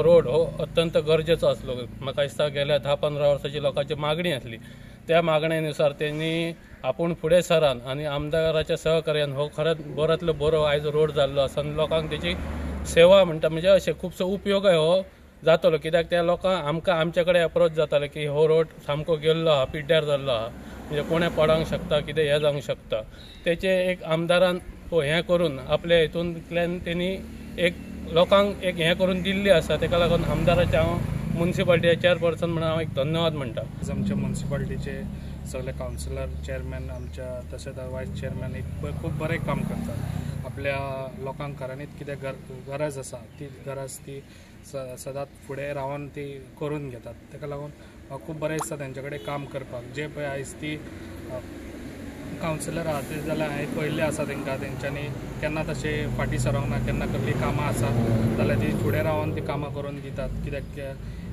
हो रोड हो अत्यंत गरजेचो आसलो. म्हाका दिसता गेल्या 10-15 वर्सांची लोकांची मागणी आसली. त्या मागणेनुसार त्यांनी आपूण फुडें सरान आनी आमदाराच्या सहकार्यान हो खरेंच बरोतलो बरो आयज रोड जाल्लो आसा आनी लोकांक तेची सेवा म्हणटा म्हणजे अशें खुबसो उपयोग हो जातलो. कित्याक त्या लोकांक आमकां आमचे कडेन एप्रोच जाताले की हो रोड सामको गेल्लो आहा, पिड्ड्यार जाल्लो आहा, म्हणजे कोणें पडोंक शकता, कितें हें जावंक शकता. तेचें एक आमदारान हें करून आपल्या हितूंतल्यान तेणी एक लोकांक एक हें करून दिल्ली आसा. तेका लागून आमदाराचें हांव मुन्सिपालिटीचे चेअरपर्सन म्हणून हांव एक धन्यवाद म्हणटा. आमच्या मुन्सिपालिटीचे सगळे कावन्सिलर, चेअरमॅन आमच्या तशेंच वायस चेअरमॅन एक खूब बरें काम करतात. आपल्या लोकांक खऱ्यांनीच कितें गरज आसा ती गरज ती सदांच फुडें रावन ती करून घेतात. ताका लागून म्हाका खूब बरें दिसता तेंचे कडेन काम करपाक. जे पळय आयज ती कावन्सिलर आहा ते जाल्यार हांवें पळयल्लें आसा तेंकां, तेंच्यांनी केन्ना तशें फाटीं सरोंक ना. केन्ना कसलीं कामां आसा जाल्यार ती फुडें रावन ती कामां करून दितात. कित्याक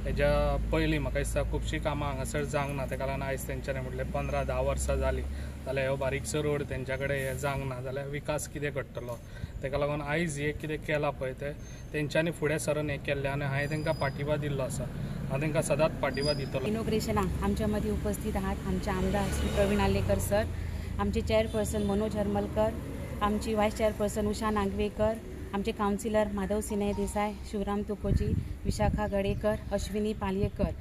हेज्या पयलीं म्हाका दिसता खुबशीं कामां हांगासर जावंक ना. ताका लागून आयज तेंच्यांनी म्हटलें 15-10 वर्सां जालीं जाल्यार हो बारीकसो रोड तेंच्या कडेन हें जावंक ना जाल्यार विकास कितें घडटलो. ताका लागून आयज हें कितें केलां पळय तें तेंच्यांनी फुडें सरून हें केल्लें आनी हांवें तेंकां पाठिंबा दिल्लो आसा. हांव तेंकां सदांच पाठिंबा दितलो. इनॉग्रेशनाक आमच्या मदीं उपस्थित आहात आमचे आमदार श्री प्रवीण आर्लेकर सर, आमचे चेअरपर्सन मनोज हरमलकर, आमची वायस चेअरपर्सन उषा नागवेकर, आमचे कावन्सिलर माधव सिन्हाय देसाय, शिवराम तुकोजी, विशाखा गडेकर, अश्विनी पालयेकर,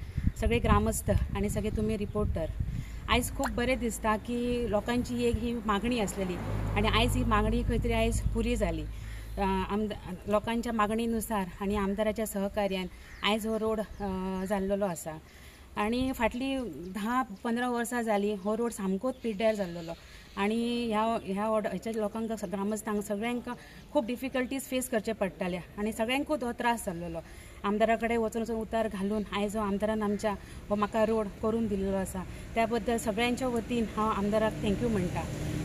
सगळे ग्रामस्थ आणि सगळे तुम्ही रिपोर्टर. आयज खूब बरें दिसता की लोकांची एक ही मागणी आसलेली आणि आयज ही मागणी खंय तरी आयज पुरी जाली. लोकांच्या मागणीनुसार आणि आमदाराच्या सहकार्यान आयज हो रोड जाल्लेलो आसा. आणि फाटली 10-15 वर्सां जाली हो रोड सामकोच पिड्ड्यार जाल्लेलो आणि ह्या ह्या ह्याच्या लोकांक, ग्रामस्थांक सगळ्यांक खूब डिफिकल्टीज फेस करचे पडटाले आनी सगळ्यांकूच हो त्रास जाल्लेलो. आमदारा कडेन वचून वचून उतार घालून आयज हो आमदारान आमच्या हो म्हाका रोड करून दिल्लो आसा. त्या बद्दल सगळ्यांच्या वतीन हांव आमदाराक thank you म्हणटा.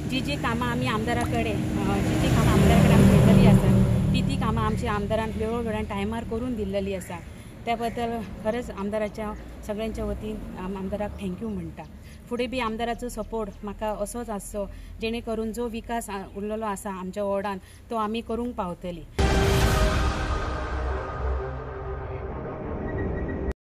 जी जी कामां आमी आमदारा कडेन जी जी कामां आमदारा कडेन आमी घेतलेली आसा ती ती कामां आमच्या आमदारान वेळोवेळान टायमार करून दिल्लेली आसा. त्या बद्दल खरेंच आमदाराच्या सगळ्यांच्या वतीन आमदाराक thank you म्हणटा. फुडें बी आमदाराचो सपोर्ट म्हाका असोच आसचो जेणे करून जो विकास उरलेलो आसा आमच्या वॉर्डान तो आमी करूंक पावतली.